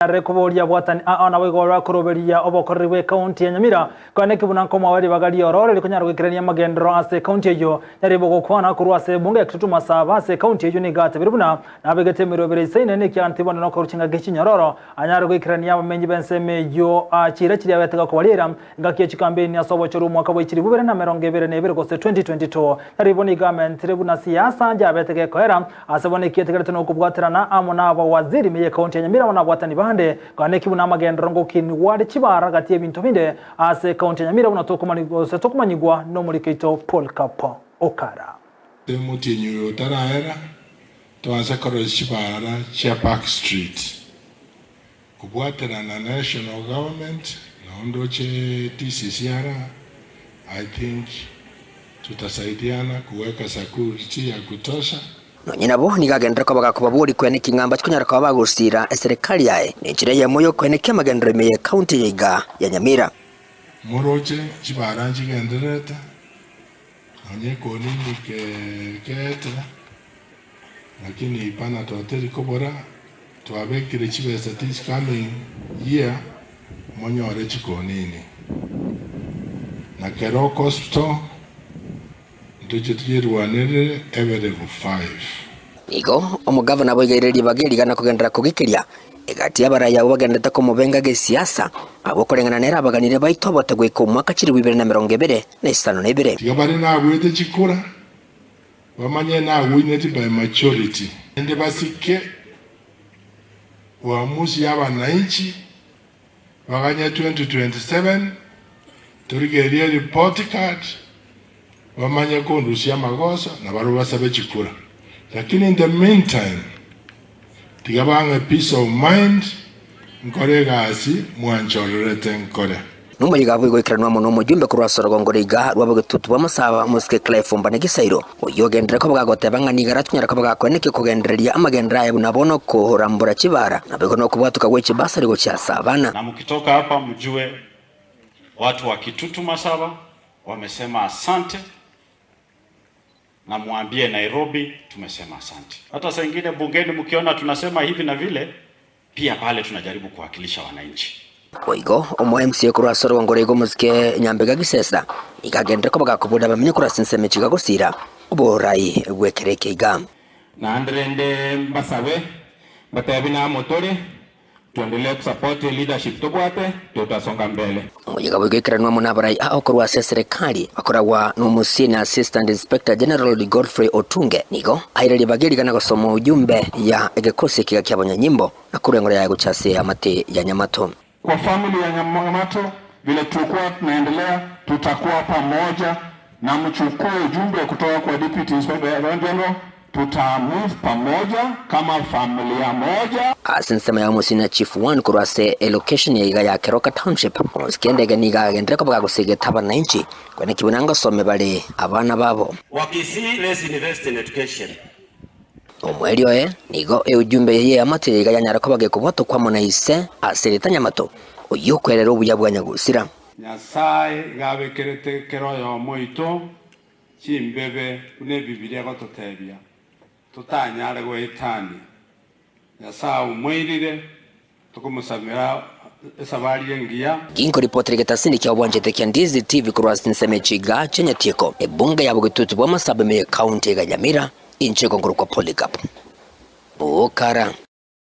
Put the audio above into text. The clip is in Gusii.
Are koboria abwatani aa naboigo bakoroberia obokoreri bw'ecounty ya Nyamira, konya neki buna nkomoa ribaga riororo rikonyara goikerania amagenderero ase ecounty eyio. Nyaribo gokwana korwa ase ebunge ya Kitutu Masaba ase ecounty eyio nigo atebire buna nabegete emerobero eisaine nekiagera tibonde nokorwa chingaki chinyororo anyare goikerania abamenyi b'ensemo eyio chiira chiria abete gakobariera Engaki ye chikambeini ase obochori omwaka bwa chilifu ibere na emerongo ebere na ebere gose 2022. Nyaribo nigo amentire buna siasa yabete gekoera ase bono eki etegerete nokobwaterana amo na abawaziri ime y'ecounty ya Nyamira amo nabwatani bande konya neki buna amagenderero ngokinigwa are chibara gati y'ebinto binde ase ecounty ya Nyamira buna tokomanyigwa gose tokomanyigwa nomoriki oito Polycarp Okara. Omotienyi oyo otaraera, toanse korosia chibara chia Park Street. Kobwaterana na national government nao ndoche TCCR I think tutasaidiana kuweka security ya kutosha. Nonye nabo nigo agenderere koba gakobaboria koenekia ng'a mbache konyara koba bagosiira eserekari yaye nenchera eyemo y'okoenekia amagenderero ime y'ecounty eye iga ya Nyamira. Moroche chibara nchigendererete, nonya ekonini keete, lakini ipana twateri kobora, twabekire chibesa this coming year monyore chikonini. Na Keroka Hospital ntoche toyerwanerere ebe level five. Nigo omogavana aboigeire ribaga erigana kogenderera kogikiria egati y'abarai abwo bagenderete komobenga gesiasa, abwo koreng'ana nere abaganire baito obote goika omwaka chilifu ibere na emerongo ebere na isano na ibere. Tiga bare nagwete chikura, bamanye nagwineti by majority. Naende basike uamuzi ya abananchi, baganye 2027 torigererie report card, bamanye kondusia amagoso na barabwo basabe chikura. Lakini in the meantime, tiga bang'e peace of mind, nkore egasi mwanchorerete nkore. Nomoyega bw'egoikeranwa amo nomojumbe korwa ase orogongo roiga rw'abogetutu bw'amasabo, omosike Clive Ombane Gisairo, oyio ogenderere koba gagoteba ng'a nigo aratonyare koba gakoenekia kogendereria amagenderero aye buna bono okorambora chibara, naboigo nokobwatoka gwe chibasari gochia ase abana. Na mkitoka hapa mjue watu wa Kitutu Masaba wamesema asante na muambie Nairobi tumesema asante. Hata saa ingine bungeni mkiona tunasema hivi na vile, pia pale tunajaribu kuwakilisha wananchi. Boigo omo MCA korwa ase orogongo roiga omosike Nyambega Gisesa nigo agenderere koba gakoboria abamenyi korwa ase ensemo echi gagosira oborai bw'ekero eke iga. Naende rende mbasabe, mbatebi namo tore, Tuendelee kusupport leadership tobwate, totasonga mbele. Omoyega bw'egekeranwa amo nabarai ao korwa ase eserekari bakoragwa n'Omosenior Assistant Inspector General Godfrey Otunge nigo aire ribaga erigana gosoma ujumbe ya egekosi ekiga kia abanyanyimbo na korwa engoro yaye gochia ase eamate ya Nyamato. Kwa family ya Nyamato vile tutakuwa tunaendelea tutakuwa pamoja na mchukue ujumbe kutoka kwa Deputy Inspector General Tuta move pamoja kama familia moja. Ase ensemo ya Omosinyi Chief One korwa ase elocation ya iga ya Keroka Township, omosike endege nigo agenderere koba gagosegeta abananchi koeneki buna ngosome bare abana babo. Wa Kisii let's invest in education. Omoerio oye nigo eujumbe eye y'eamate ya iga yanyara koba gekobwatokwa amo na ise ase erieta Nyamato, oyio okwerera obuya bwa Nyagusira. Nyasae iga abekerete kera oyomo oito Chimbebe buna Ebibilia egototebia, totanyare goetania. Nyasae omoirire, tokomosamera esabari engiya. Ginkoripotera egetasini kia obwanchete kia Ndizi TV korwa ase ensemo echiga chia Nyatieko, ebunge ya bogetutu bwa Masabu ime ye county ya Nyamira, inche nkorokwa Polycarp Okara.